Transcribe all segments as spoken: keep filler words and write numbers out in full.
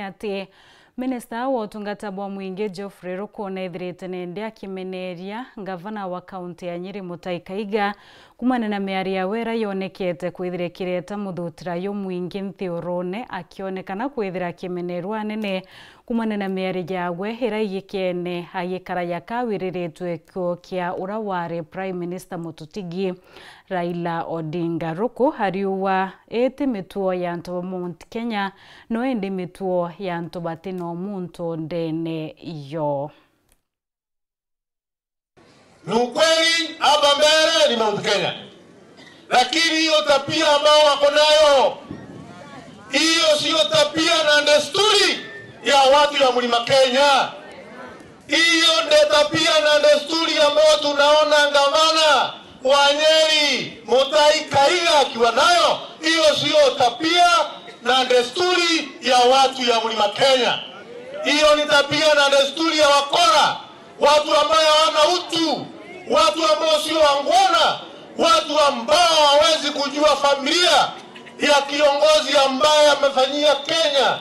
ati minista wa utungata bwa mwingi Geoffrey Ruku neethirite nende akimeneria ngavana wa kaunti ya Nyeri Mutahi Kahiga kumania na miario yawe iria yonekete kwithira ikireta muthutira jumwingi nthiurune, akionekana kwithira akimenerua anene kumania na miario yawe iria igikene agikara jaka wiriritwe gikuo kia uria wari Prime Minister mututigi Raila Odinga. Ruku ariuga iti mituo ya antu ba Mount Kenya, no indi mituo ya antu batina umuntu ndene yo. Ni ukweli, hapa mbele ni Mount Kenya, lakini hiyo tabia ambao wako nayo, hiyo sio tabia na desturi ya watu ya Mlima Kenya. Hiyo ndio tabia na desturi ambayo tunaona gavana wa Nyeri Mutahi Kahiga akiwa nayo. Hiyo sio tabia na desturi ya watu ya Mlima Kenya. Hiyo ni tabia na desturi ya wakora, watu ambayo hawana utu, watu ambao sio wangwana, watu ambao hawezi kujua familia ya kiongozi ambaye amefanyia Kenya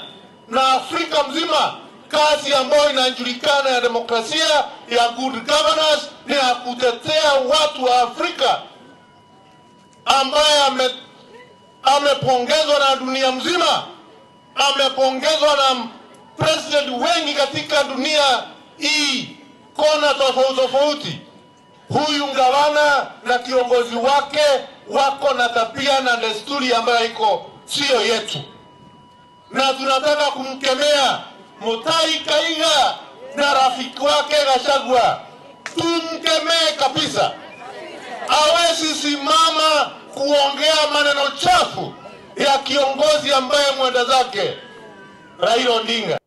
na Afrika mzima kazi ambayo inajulikana ya demokrasia, ya good governance, ni ya kutetea watu wa Afrika, ambaye ame-, amepongezwa na dunia mzima, amepongezwa na president wengi katika dunia hii, kona tofauti tofauti. Huyu gavana na kiongozi wake wako na tabia na desturi ambayo iko sio yetu, na tunataka kumkemea Mutahi Kahiga na rafiki wake Gachagua. Tumkemee kabisa. Hawezi simama kuongea maneno chafu ya kiongozi ambaye mwenda zake Raila Odinga.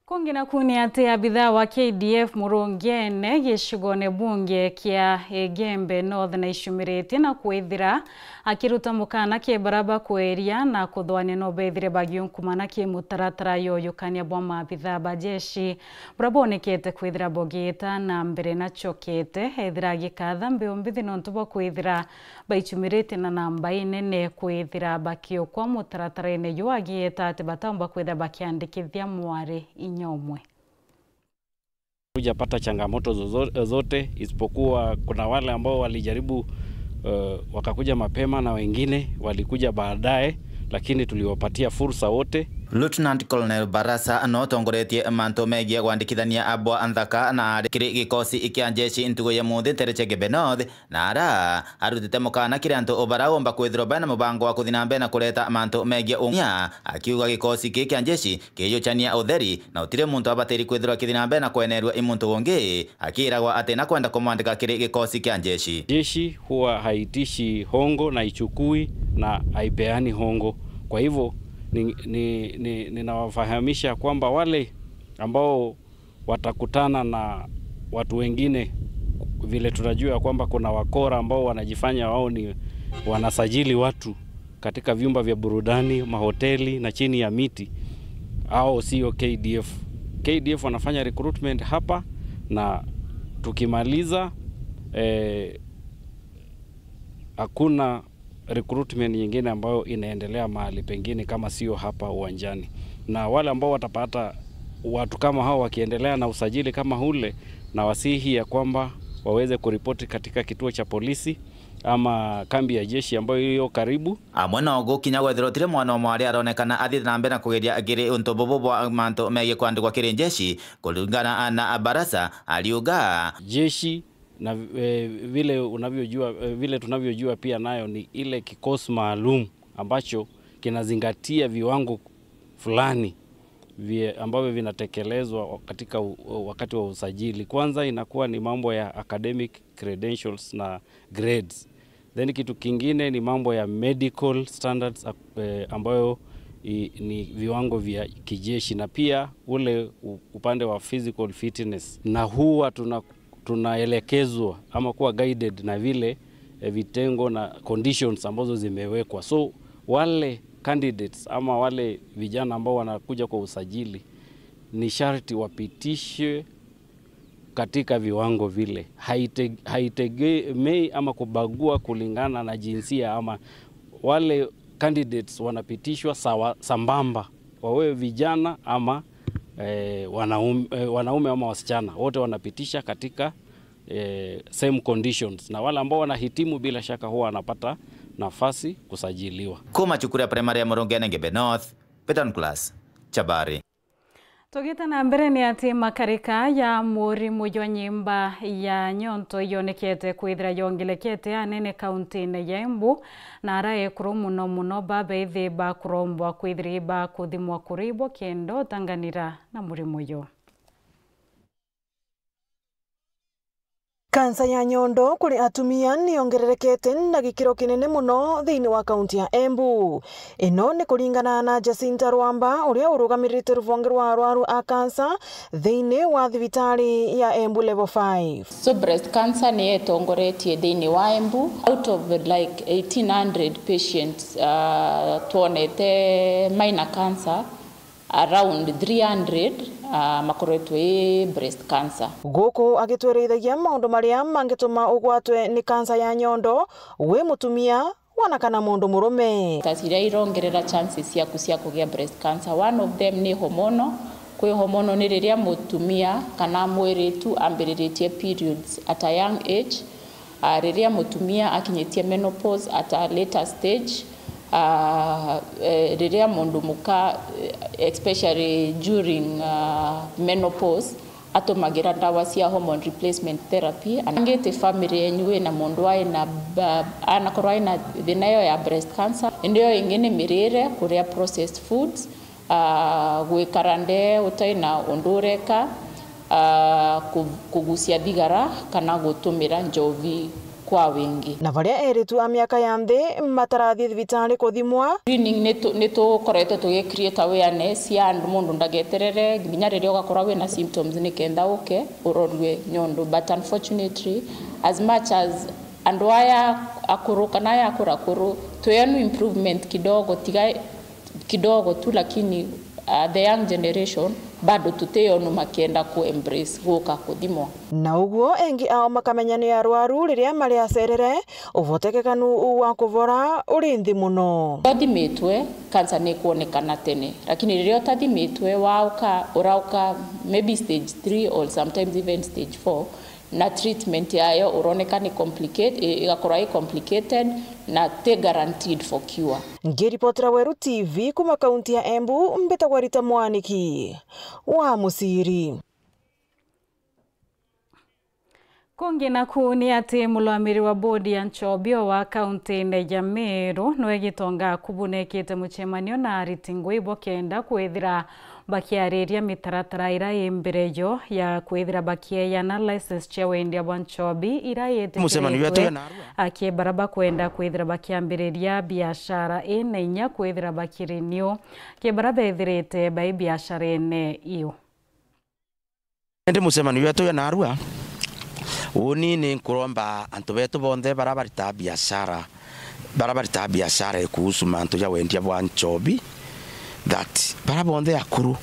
Kungi naku ni ati abithaa wa K D F Murungiene gicigone bunge kia Igembe North naicumiritie na kwithira akiruta mukana ki baria bakweria na kuthwania no bethire bagiunkumana ki mutaratara ya uyukania bwa maabithaa ba jeshi buria bwonekete kwithira bugiita na mbere. Nachokete ethira agikatha mbeu mbithi nontu bwa kwithira baicumirite na namba inene kwithira bakiukwa mutaratarene juu agieta ati bataumba kwithira bakiandikithia mwari inya umwe. Hujapata changamoto zozo-, zote, isipokuwa kuna wale ambao walijaribu, eh, wakakuja mapema na wengine walikuja baadaye, lakini tuliwapatia fursa wote. Lieutenant Colonel Barasa no utongoretie mantu megie gwandikithania abwa nthaka na ari kiri gikosi kia njeshi ntugu ya muthi ntere cia Igembe North, na ara arutite mukana kiri antu bara umba kwithirwa bena mubango wa kuthi na mbere na kureta mantu megie ung'ia, akiuga gikosi kii kia njeshi kiiyuchania utheri na utiri muntu abatiri kwithirwa akithi na mbere na kwenerua i muntu ungi, akiragwa ati na kwenda kumwandika kiri gikosi kia njeshi. Jeshi huwa haitishi hongo na ichukui na haipeani hongo. Kwa hivyo, ni, ni, ni, ninawafahamisha kwamba wale ambao watakutana na watu wengine, vile tunajua kwamba kuna wakora ambao wanajifanya wao ni wanasajili watu katika vyumba vya burudani, mahoteli na chini ya miti, hao sio K D F. K D F wanafanya recruitment hapa, na tukimaliza, eh, hakuna recruitment nyingine ambayo inaendelea mahali pengine kama sio hapa uwanjani. Na wale ambao watapata watu kama hao wakiendelea na usajili kama ule, na wasihi ya kwamba waweze kuripoti katika kituo cha polisi ama kambi ya jeshi ambayo iliyo karibu. Amwe no gukinya gwethirwa utire mwana o mwari aronekana athiite na mbere na kugeria kiri untu bubu bwa mantu megie kwandikwa kiri njeshi, kuringana na Barasa, ariuga. Jeshi na, eh, vile unavyojua, eh, vile tunavyojua pia nayo ni ile kikosi maalum ambacho kinazingatia viwango fulani vye-, ambavyo vinatekelezwa katika u-, wakati wa usajili. Kwanza inakuwa ni mambo ya academic credentials na grades. Then kitu kingine ni mambo ya medical standards, eh, ambayo i-, ni viwango vya kijeshi, na pia ule u-, upande wa physical fitness. Na huwa tuna-, tunaelekezwa ama kuwa guided na vile, eh, vitengo na conditions ambazo zimewekwa. So, wale candidates ama wale vijana ambao wanakuja kwa usajili ni sharti wapitishwe katika viwango vile. Haite-, haitegemei ama kubagua kulingana na jinsia ama wale candidates wanapitishwa sawa, sambamba wawe vijana ama, eh, wanaume, eh, wanaume ama wasichana, wote wanapitisha katika, eh, same conditions. Na wale ambao wanahitimu, bila shaka, huwa wanapata nafasi kusajiliwa. Kuma cukuru ya primary ya Murungene Ngembe North, Peter Nicholas Chabari. Tugite na mbere, ni ati makarika ya murimu jwa nyimba ya nyonto iyonekete kwithira yongelekete anene kauntine ya Embu, na ara ekuru muno muno babethi bakurombwa kwithira bakuthimwa kuribwa kenda utanganira na murimu uyu. Kansa ya nyondo kuri atumia niyongererekete na gikiro kinene muno thiini wa kaunti ya Embu. Ino ni kuringana na Jacinta Rwamba, uria urugamirite ruvonge rwa arwaru a kansa thiini wa thibitari ya Embu Level five. So breast cancer ni itongoretie thiini wa Embu. Out of, like, eighteen hundred patients, uh, twonete minor cancer, around three hundred, ah, makoretwe i breast cancer. Guku agitwereithagia maundu maria mangituma ugwatwe ni kansa ya nyondo wi mutumia, wana kana mundu murume. Factors iria irongerera chances ciaku cia kugia breast cancer, one of them ni hormonal. Kwi hormonal ni riria mutumia kana mwiritu ambiriritie periods at a young age. Ah, riria mutumia akinyitie menopause at a later stage, ah, eh, riria mundu muka, eh, especially during, ah, menopause, atumagira ndawa cia hormone replacement therapy. Angiti family yenyu wina mundu aina ba-, anakorwo aina thina iyo ya breast cancer. Indi iyo ingi ni mirire, kuria processed foods, ah, gwikara ndee utai na undu ureka, ah, ku-, kugucia thigara kana gutumira njovi kwa wingi. Na baria eritu a miaka ya nthi matarathii thibitari kuthimwa. Screening nitu-, nitukoretwe tugi create awareness ya andu, mundu ndageterere nginya riria ugakorwa wina symptoms nikenda uke urorue nyondo, but unfortunately, as much as andu aya akuru kana aya akurakuru, twenu improvement kidogo, tiga kidogo tu, lakini, uh, the young generation bado tutiyonu makienda ku embrace guka kuthimwa. Na uguo engi ao makamenya ni arwaru riria mari acerere, ubotekekanu wa kuvora uri nthi muno. Uthimitwe, cancer ni ikwonekana tene, lakini riria utathimitwe, wauka, urauka maybe stage three or sometimes even stage four, na treatment yayo uroneka ni complicate-, i-, igakorwa i complicated na ti guaranteed for cure. Ngiripotera Weru T V kuma kaunti ya Embu, mbitagwa Rita Mwaniki wa Musiri. Kungi naku ni ati murungamiri wa bodi ya nchobi o wa kaunti-ini ya Meru nwe Gitonga akubunekite mucemanio na ariti ngui bo kenda kwithira bakiariria mitaratara ira i mbere yo ya kwithira bakieana license cia wendia bwa nchobi ira Mucemanio wetu itikirite na Arua. Aki bara bakwenda kwithira bakiambiriria biashara ina inya kwithira bakirenew aki bara bethirite bai biasharene iu. Indi mucemanio wetu uyu na Arua, uni ni nkuromba antu betu bonthe bara baritaga biashara, bara baritaga biashara ikuhusu mantu ja wendia bwa nchobi, that bara bonthe akuru,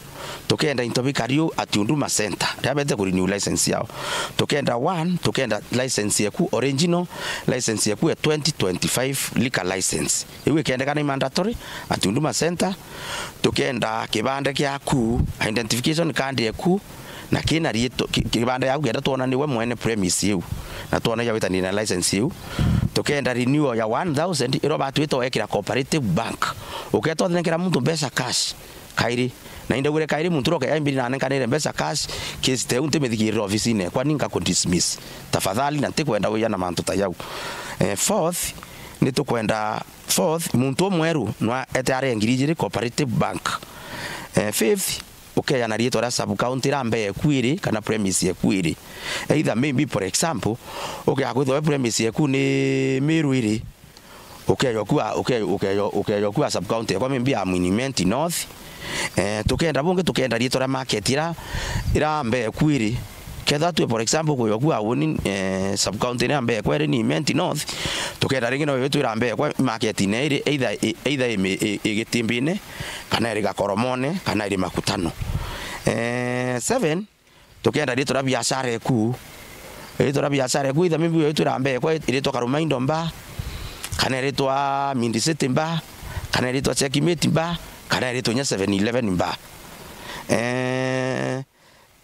tukenda into bikari u at Huduma Center, riria bete ku renew license yao. Tukenda one, tukenda license yeku original, license yeku ya twenty twenty-five liquor license. Iu ikendekana i mandatory at Huduma Center. Tukenda kibande kiaku, identification card yeku, na kina riitwa, ki-, kibande yaku kenda twona niwe mwene premise iu, na twona ya witanire na license iu. Tukenda renewal ya one thousand, iro batwita wekira Cooperative Bank. Uketwa nenkera muntu mbeca cash, kairi. Na indagwire kairi muntu roke aimbiri na nenkanire mbeca cash, case teu ntimithikirire ofisine ekwa, ninka ku dismiss. Tafadhali, na ntikwenda wiyana mantu ta yau. Eh, fourth, nitukwenda Fourth, muntu umweru nwa ete aria ngiri ijiri Cooperative Bank. Eh, fifth, ukeana riitwa ria sub county iria mbe eku iri kana premise eku iri. Either maybe, for example, ukea kwithwa we premise eku ni Meru iri, ukeja ku a, uke-, ukeja, ukeja ku a sub county ekwa maybe am in Imenti North. Eh, tukenda bungi, tukenda riitwa ria market ira, ira mbe eku iri. Kethira twi, for example, kwi oku Auni, eh, sub county ina mbe kweri ni Imenti North, tukenda ringi no yo twira mbe kwa market ina iri, either i-, either i, i, i Gitimbine, kana iri Gakoromone, kana iri Makutano. Eh, seven, tukenda riitwa ria biashara eku. Riitwa ria biashara eku, either maybe yo twira mbe kwa iritwa Karumaindo Bar, kana iritwa Mindi City Bar, kana iritwa Checkmate Bar, kana iritwe inya seven eleven bar. Eh,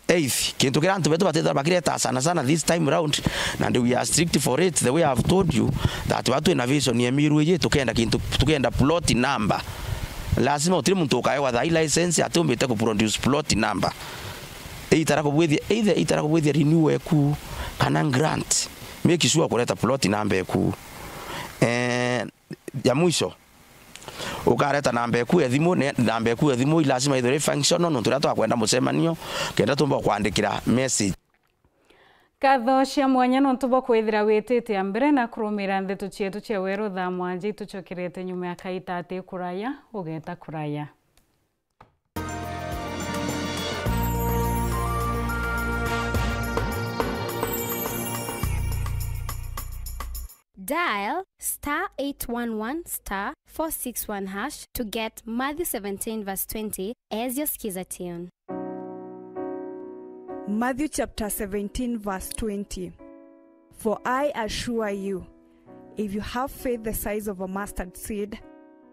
eighth, kintu kiria antu betu batithira bakireta sana sana this time round, na ndi we are strict for it, the way I have told you that batu twina vision ya Miru iji, tukenda kintu, tukenda plot number. Lazima utiri muntu ukaewa thaa ii license ati umbite ku produce plot number. Either kubwithia, either, either kubwithia renewal eku kana grant. Make sure kureta plot number eku. Eh, ya mwisho, ukareta namba eku ya thimu, ne, namba eku ya thimu i lazima ithire functional, nontu riria twakwenda mucemanio, kenda tumba kwandikira message. Nkatho cia mwanya nontu bwa kwithira witite a mbere na kurumira ndeto cietu cia weru thaa mwanja itucokerete nyuma ya kaita ati kuraya, ugeta kuraya. Dial star eight one one star four six one hash to get Matthew seventeen verse twenty as your skiza tune. Matthew chapter seventeen verse twenty. For I assure you, if you have faith the size of a mustard seed,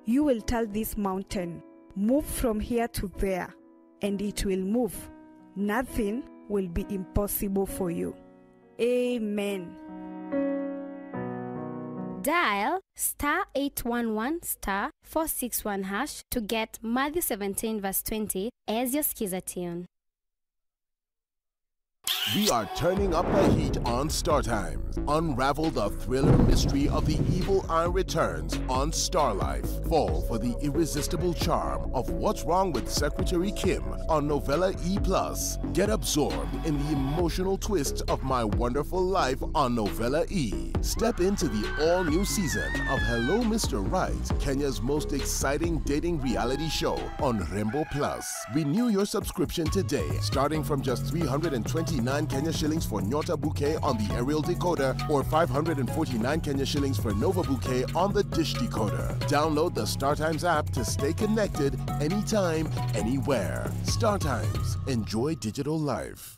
you will tell this mountain, "Move from here to there," and it will move. Nothing will be impossible for you. Amen. Dial star eight one one star four six one hash to get Matthew seventeen verse twenty as your skiza tune. We are turning up the heat on Star Times. Unravel the thriller mystery of the evil eye returns on Star Life. Fall for the irresistible charm of What's Wrong with Secretary Kim on Novella E plus. Get absorbed in the emotional twists of My Wonderful Life on Novella E. Step into the all-new season of Hello Mister Right, Kenya's most exciting dating reality show on Rembo Plus. Renew your subscription today, starting from just three hundred and twenty-nine Kenya shillings for Nyota Bouquet on the aerial decoder or five hundred and forty-nine Kenya shillings for Nova Bouquet on the dish decoder. Download the StarTimes app to stay connected anytime, anywhere. StarTimes. Enjoy digital life.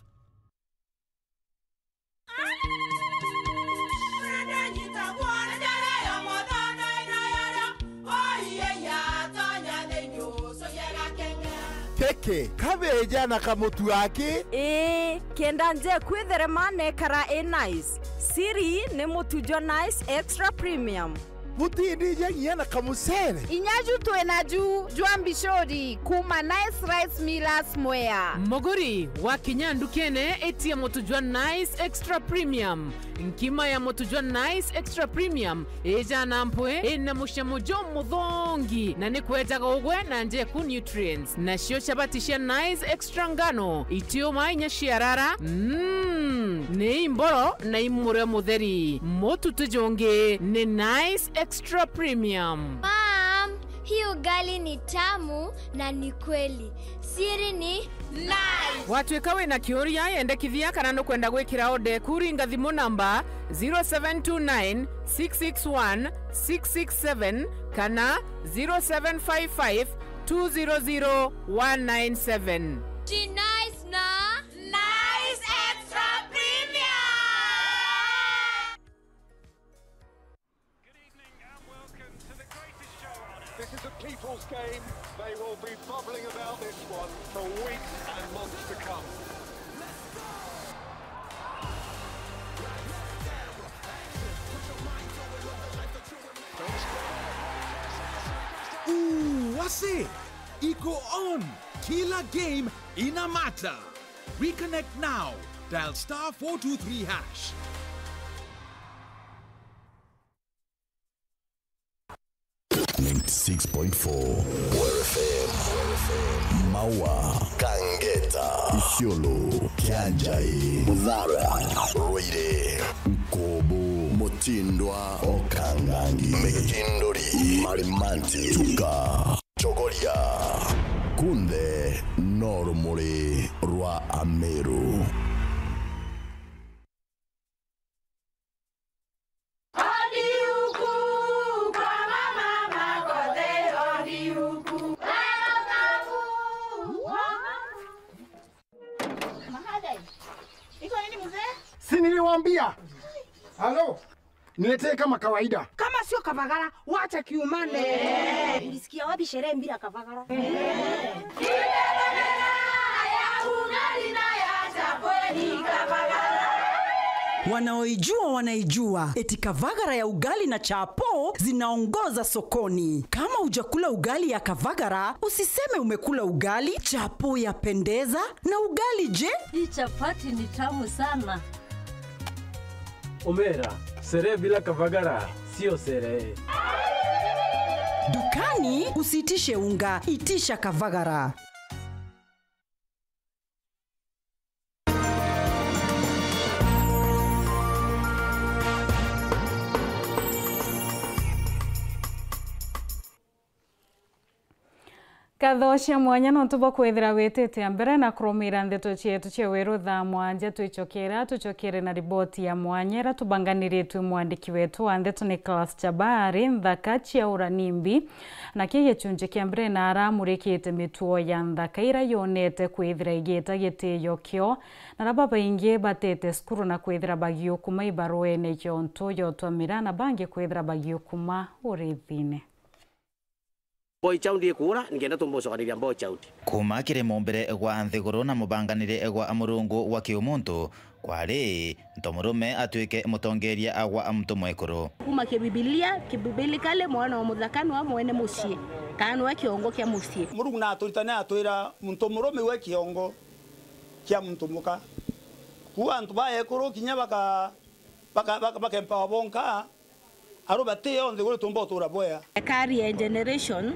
Teke, kabeja na kamutu aki? Ii, kenda nje kwitherema nekara i nice. Siri ni mutu jwa Nice Extra Premium. Butindija nginya na kamucere? Inya ju twina ju jwa mbicuri kuma Nice Rice Millers Mwea. Muguri, wakinya ndukene, itia mutu jwa Nice Extra Premium. Nkima ya mutu jwa Nice Extra Premium ijana mpwi, ina mucamo jumuthongi, na ni kwejaga ugwe na njeku nutrients. Nacio chabati cia Nice Extra ngano, itiuma inya ciarara, mm, ni imboro na imurio mutheri. Mutu ti jungi, ni Nice Extra Premium. Mom, hii ugali ni tamu na ni kweli. Siri ni Nice. Watwika wina kiuria, yendekithia kana nukwenda gwikira order eku, ringa thimu namba zero seven two nine six six one six six seven kana zero seven five five two zero zero one nine seven. Ti Nice na Nice Extra Premium. Good evening and welcome to the greatest show on earth. This is a people's game. They will be bubbling about this one for weeks and months to come. Ooh, wase! Iko on! Kila game ina mata! Reconnect now. Dial star four two three hash. Ninety-six point four Weru F M. Maua, Kangeta, Isiolo, Kianjai, Muthara, Ruiri, Nkobo, Mutindwa, Okangangi, Mikinduri, Marimanti, Chuka, Chogoria. Kunthe no rumuri rwa Ameru. Si niliwaambia? Halo? Niletee kama kawaida. Kama Sio Kavagara, wacha kiumane. Ulisikia wapi sherehe bila Kavagara? Wanaoijua wanaijua, eti Kavagara ya ugali na chapo zinaongoza sokoni. Kama hujakula ugali ya Kavagara, usiseme umekula ugali. Chapo yapendeza, na ugali je? Hii chapati ni tamu sana. Omera, sherehe bila Kavagara sio sherehe. Dukani usiitishe unga, itisha Kavagara. Nkatho cia mwanya nontu bwa kwithira witite mbere na kurumira ndeto cietu cia weru thaa mwanja. Twicokera, tucokere na riboti ya mwanya iria tubanganiritue mwandiki wetu wa ndeto Nicholas Chabari, nthaka cia uranimbi. Na ki gicunji kia mbere na aramurikite mituo ya nthaka iria yonete kwithira igita gitiyo kio, na aria babaingi batete cukuru na kwithira bagiukuma ibaruene yontu yotwamira na bangi kwithira bagiukuma urithine. Mboichaundi ikuura, nikenda tumba gucokaniria Mboichaundi. Kuuma kiri muumbire gwa nthiguru na mubanganire gwa Murungu gwa kiumuntu, kwari ntomurume atuike mutongeria gwa muntu mwekuru. Kuuma kibibilia, kibibilikali, mwana wa muthaka niwe mwene mucii, kana niwe kiongo kia mucii. Murungu na aturitane atwira muntu murume we kiongo kia muntu muka. Kuu antu ba ekuru kinya baka, baka, baka, bakempower bonka, aru bati onthe guri tumba utura bwea. A career generation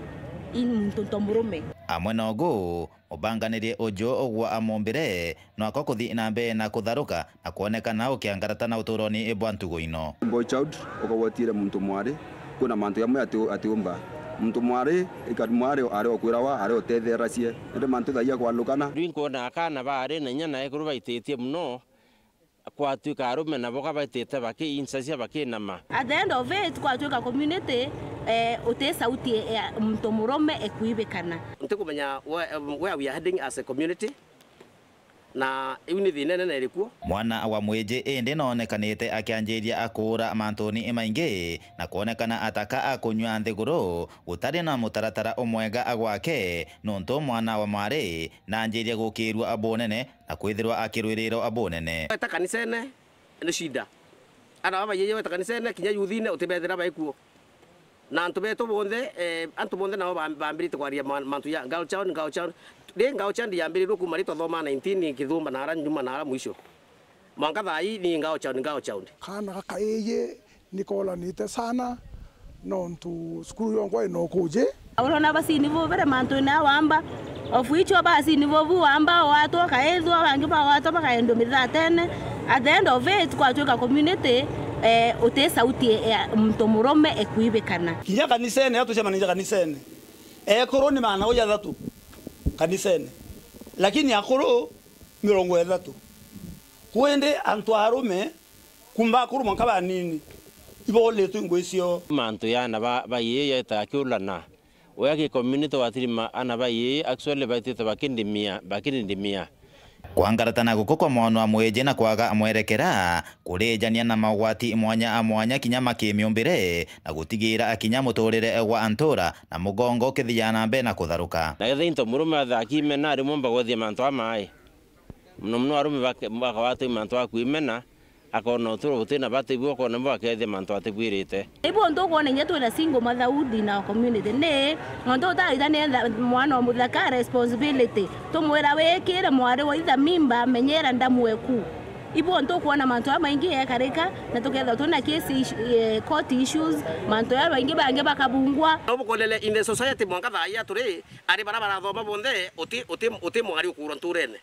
in muntu ntomurume. Amwe nogu, mubanganirie uju gwa amumbire, nwako kuthi na mbere na kutharuka na kwonekana ukiangarata na uturoni bwa ntugo ino. Boy child ukagwatire muntu mwari, kwina mantu jamwe ati-, atiumba. Muntu mwari, ikari mwari ari okwirawa, ari otetheracie. Indi mantu thaia kwalukana. Riu nkwona akana bari na inya na ekuru baititie muno, kwatuika arume nabo kabaitite bakiincacia bakinama. At the end of it, kwatuika community, eh, uti sauti ya muntu murume ekuibikana. Ntikumenya where, um, where we are heading as a community, na iu ni thina inene irikuo. Mwana wa mwiji indi noonekanite akianjiria akuura mantuni maingi na kwonekana ataka akunyua nthiguru gutari na mutaratara umwega gwake, nontu mwana wa mwari naanjirie gukirua bunene na kwithirwa akirwirirwa bunene. Weta kanisene ni shida. Ana baba yeye weta kanisene, kinya yuthine utibethira baikuo. Na antu betu bonthe, eh, antu bonthe nabo bam-, bambirite kwaria ma-, mantu ya girl child, girl child. Ri girl child yambirirwe kuma ri twathoma nineteen kithumba na ara nyuma na ara mwisho. Mwanka thaa ii ni girl child, girl child. Kaana gaka iji nikolanite sana, nontu cukuru yonkwa ina ukuji. Urona basini bubere mantune a wamba, of which o basini bobu wamba watwa ukaithwa, bangi bagwatwa bakaendwa mithatene. At the end of it, kwatuika community, eh, uti sauti ya muntu murume ekuibikana. Kinya kanisene, atucemanagia kanisene, ekuru ni maana uja athatu kanisene, lakini akuru mirongo ithatu. Kwindi antu arume, kuma akuru mwanka banini, iboletwe ngui cio. Mantu ya ana ba, ba ii yeta akiulana. Uya ki community watirima ana ba ii actually baitite bakindimia, bakindimia. Kwangaratana guku kwa mwana wa mwiji na kwaga mwerekera, kurijania na maugwati mwanya a mwanya kinya makimiumbire, na gutigira akinya muturire gwa ntura na mugongo ukithia na mbere na kutharuka. Na ketha into murume athaki imena, rimwe mbagwethia mantu a mai. Muno muno arume bake-, bakawata mantu a kwimena, akona uturo buti na bati bu, akona bu akethia mantu atibwirite. Ibu ntu ukwona inya twina single motherhood in our community, ni nontu utaitania mwana wa muthaka responsibility, tumwira wikire mwari wa itha mimba, menyera ndamu eku. Ibu ntu ukwona mantu a maingi ekarika, na tukethirwa twina case ish-, eh, court issues, mantu ya baingi bangi bakabungwa. Ubukonele in the society mwanka thaa ii aturi, ari bara barathoma bonthe, uti, uti, uti mwari ukurwa nturene.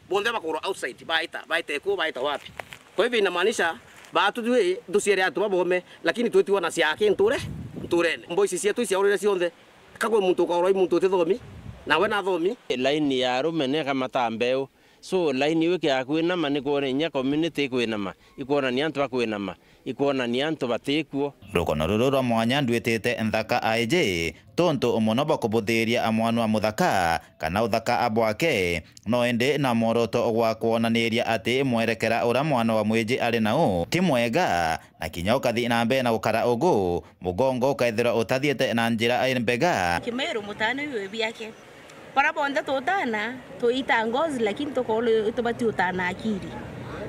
Bonthe bakurwa outside, baita, baita ikuo, baita wapi? Kwa hivyo inamaanisha, baatu twi, tuciere antu babome, lakini twitiwa na ciaki nture, nturene. Mboici cietu iciaurire cionthe, ka kwi muntu ukaurwa i muntu utithomi, nawe nathomi. Laini ya arume ni kamata mbeu, So, line iu ikiaga kwinama ni kwonania community ikwinama, ikwonania antu bakwinama, ikwonania antu batikuo. Rukono ruru rwa mwanya ndwitite nthaka aiji, tontu muno bwa kubuthiria a mwana wa muthaka kana uthaka a bwake, no indi na mworoto gwa kwonaniria ati mwerekera uria mwana wa mwiji ari nau ti mwega, na kinya ukathi na mbere na gukara ugu, mugongo ukethirwa utathiite na njira iri mbega. Kimeru mutane uyu biake. Bara bonthe tutana, tuita ngozi, lakini tukoolo itubati utana akiri.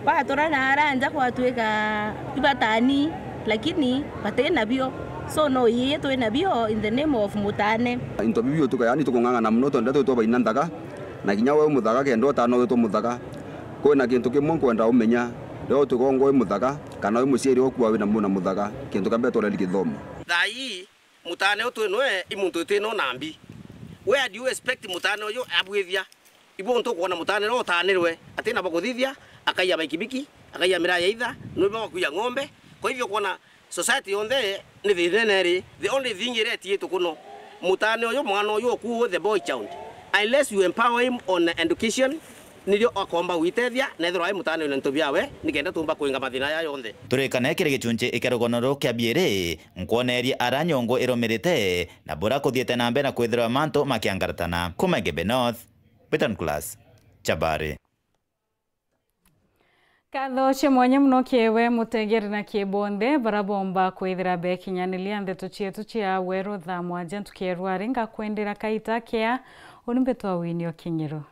Batura na ara nja kwatwika ibatani, lakini bati nabio. So no yeye twi nabio in the name of mutane. Into bibi utuka, yani tukung'ang'ana muno twende twi twabaina nthaga, na kinya we muthaka kenda utana witwa muthaka. Kwina kintu kimwe nkwenda umenya, riria utugongo wi muthaka, kana wi muciari ukua wina muna muthaka, kintu kia mbere twareri kithomo. Thaa ii, mutane uyu twi nwe i muntu uti no nambi. Where do you expect mutane uyu abwithia? Ibu untu ukwona mutane no utanirwe, ati na bakuthithia, akaiya baikibiki, akaiya miraa ya itha, nwe bakuiya ng'ombe. Kwa hivyo kwona society yonthe ni thina nene ri, the only thing iria etiitu kuno, mutane uyu, mwana uyu ukuu, the boy child, unless you empower him on education, nirio akomba gwitethia, na ethirwa ai mutane na into biawe, nikenda tumba kuinga mathina aya yonthe. Turikane kiri gicunci kia rugono ruru kia biiri, nkwonerie ara nyungu irumirite, na bura kuthiite na mbere na kwithirwa mantu makiangaratana. Kuma Igembe North, Beton Class, Chabari. Nkatho cia mwanya mono kiri we mutegeri na kiri bonthe bara bomba kwithira bekinyaniria ndeto cietu cia weru thaa mwanja ntuku ya rwari. Ngakwendera kaita kea, uni mbitwa Winnie Okinyiro.